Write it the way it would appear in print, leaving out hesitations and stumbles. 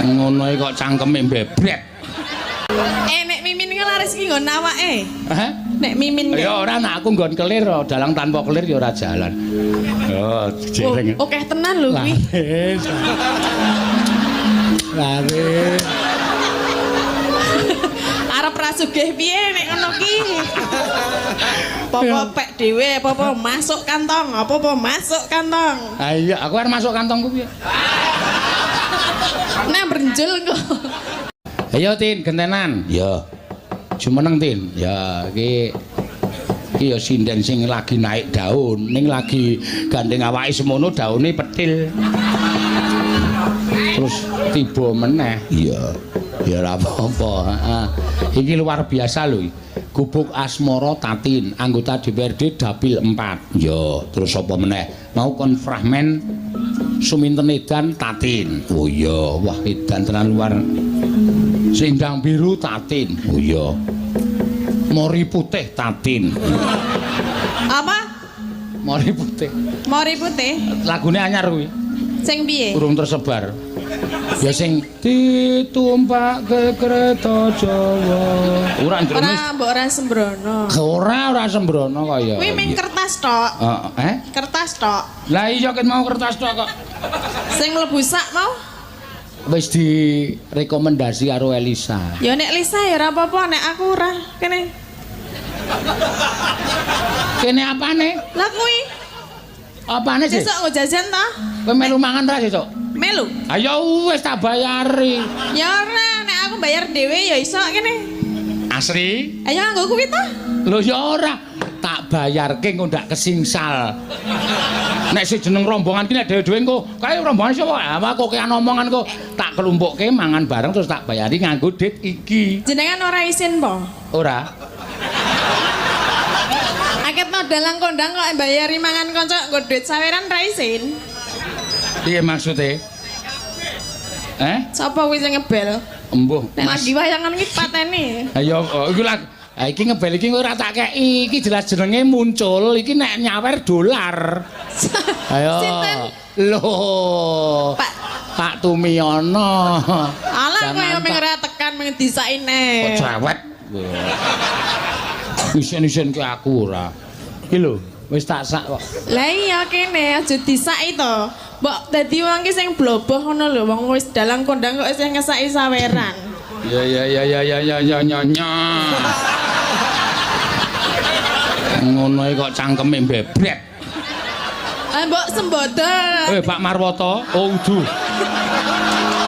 Ngono iki kok cangkeme mbebret. Eh, nek Mimin ki laris ki nggon awake. Hah? Nek Mimin ki. Ya ora, nek aku nggon kelir, dalang tanpa kelir ya ora jalan. Oh, jereng. Oh, akeh tenan lho kuwi. Laris. Laris. Arep ra sugih piye nek ngono ki. Apa-apa pek dhewe, apa-apa masuk kantong, apa-apa masuk kantong. Ah iya, aku arep masuk kantongku piye? Nah, brenjul kok. Ayo Tin, gentenan. Ya. Jumeneng Tin. Ya, iki iki ya sinden sing lagi naik daun, ning lagi gandeng awake semono daune petil. Terus tiba meneh. Iya. Ya ora apa-apa, heeh. Iki luar biasa lho. Gubuk Asmara Tatin, anggota DPRD Dapil 4. Ya, terus apa meneh? Mau kon fragmen Suminten Edan Tatin. Oh iya, wah edan tenan luar. Selendang biru Tatin. Oh iya. Mori putih Tatin. Apa? Mori putih. Mori putih. Lagune anyar kuwi. Sing piye? Urung tersebar. Ya sing ditumpake kereta Jawa. Ora njrono. Ora mbok ora sembrono. Ora ora sembrono kaya. Kuwi ming kertas tok. Heeh. Eh? Kertas tok. Lah iya ket mau kertas tok kok. Sing mlebu sak mau? Wis direkomendasi karo Elisa. Ya nek Lisa ya ora apa-apa, nek aku ora kene. Kene apane? Lah kuwi Apane sih? sesuk nggo jajan ta? Kowe melu mangan ra sesuk? Melu. Ayo wis tak bayari. Ya ora, nek aku bayar dhewe ya iso kene. Asri? Ayo nganggo kuwi ta? Lho ya ora, tak bayarke engko ndak kesingsal. Nek si jeneng rombongan ki nek dhewe-dhewe engko kae rombongan sapa? Ah kok kean omongan kok tak kelumpukke mangan bareng terus tak bayari nganggo dit iki. Jenengan ora isin po? Ora. Akeh to dalang kondang kok bayari mangan kanca nggo duit saweran ra isin. Piye maksude? Eh? Sapa kuwi sing ngebel? Embuh, Nek lagi wayangan iki pateni. Ayo, oh, iku lah. Iki ngebel iki ora tak kei, iki jelas jenenge muncul, iki nek nyawer dolar. Ayo. Sinten? Lho. Pak Pak Tumiono. Alah kowe mung ora tekan mung disaine. Kok cerewet. Isin-isin ke aku ora. Iki lho, wis tak sak kok. Lah iya kene aja disaki to. Mbok dadi wong ki sing bloboh ngono lho, wong wis dalang kondang kok isih ngesaki saweran. Ya ya ya ya ya ya ya ya ya. Ngono iki kok cangkeme mbebret. Ah mbok sembodo. Eh Pak Marwoto, oh udu.